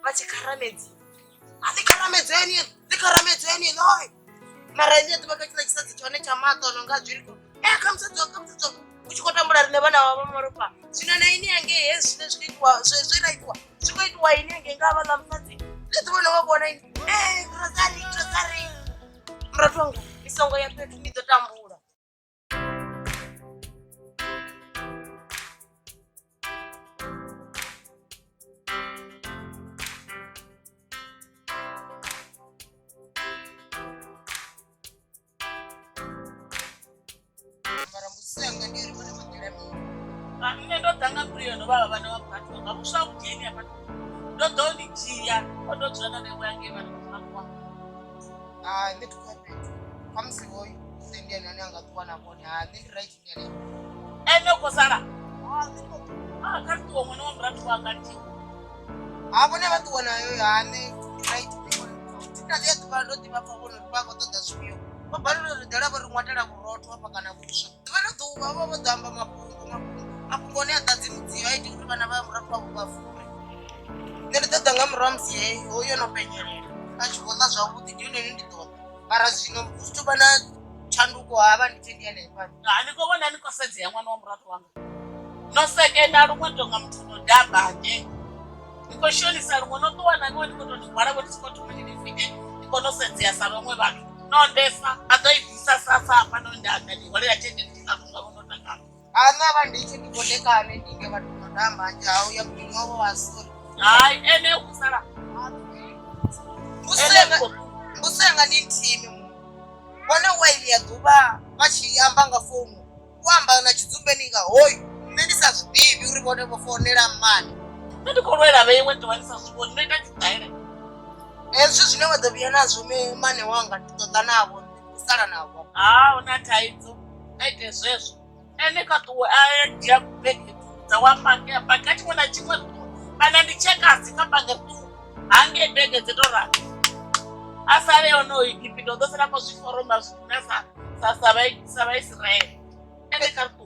Vha tshi kharamedzi a ḽi kharamedzeni, ḽi kharamedzeni ḽoi. Mara ḽi a ḓuvha kha tshiḽa tshisadzi tshone tsha maṱo no nga zwiri e kha musadzi wanga, kha musadzi wanga u tshi khou tambula riṋe vhana vha vha malofha. Zwino na ini hangei hezwi zwine zwi khou itiwa zwe ra itiwa zwi khou itiwa ini hangei nga havhaḽa musadzi. Ḽi ḓuvha no vha vhona ini ee grocery grocery. Murathu wanga ni songo ya fhethu ni ḓo tambula. Mara mbudziso yanga ndi uri vhone vho ḓela mini? Nṋe ndo ḓa nga mbilu yo no vhavha vhana vha murathu wanga vhuswa a vhu dzheni hafha ndo ḓo ni dzhia o ndo dzula na vhewe hangei vhana vha murathu wanga. Hai nṋe thi khou ya fhethu khamusi hoyu nṋe ndi ene ane a nga ṱuwa na vhone. Hai nṋe ndi right ndi ene. Ene u khou sala kha ri ṱuwe ṅwana wa murathu wanga ndi Ha vhone vha ṱuwa nayo ha nṋe ndi right thi na ḽia ḓuvha ndo ḓi vha pfa vhone uri vha khou ṱoḓa zwifhio vha balelwa ri ḓela vho ri ṅwatela vhurotho hafha kana vhuswa ḓuvha na ḓuvha vha vho ḓo amba mafhungo mafhungo mafhungo one a ḓadzi mudzio a iti uri vhana vha murathu wavho vha fure. Nṋe ndi ḓo ḓa nga murahu ha musi heyi hoyo no penyelela a tshi vho ḽa zwavhuḓi ndi hone hune ndi ḓo ḓa mara zwino hu si tou vha na tshanduko ha vha ndi tshe ndi hanefha. Ha ni khou vhona ni khou sedzea ṅwana wa murathu wanga no sekena luṅwe tonga muthu no damba hangei ni khou shonisa luṅwe no ṱuwa na vhiwe ni khou tou ni hwala vho ni tshi khou thoma ni ni ni kone u sedzea sa vhaṅwe vhathu no ndesa a ḓo i bvisa sa sa hafha no ndanda ni holela tshelede ni sa zwavho no takala. Ha nṋe a vha ndi tshi ndi kodekane ndi nge vhathu no damba hanzhi ha uya muḓini wavho wa sori. Hai ene u khou sala Mbudziso yanga ndi nthihi muṅwe vhone wa iḽia ḓuvha vha tshi amba nga founu u amba na tshidzumbeni nga hoyu nṋe ndi sa zwi ḓivhi uri vhone vho founela mmane. Nṋe ndi khou lwela vheiwe ḓuvha ni sa zwi vhoni no ita tshiḓaela. Hezwi zwine wa ḓo vhuya nazwo mmane wanga ndi ḓo ḓa navho ndi khou sala navho. Ha hu na thaidzo a ite zwezwo ene kha ṱuwe a dzhia bege dza wa pake a paka tshiṅwe na tshiṅwe ri ṱuwe kana ndi tshekasi kha pange ri ṱuwe hangei bege dzi to rali a sale yonoyi kipito ḓo sala kho zwi foroma zwina sa sa sa vha sa Vhaisiraele ene kha ri ṱuwe.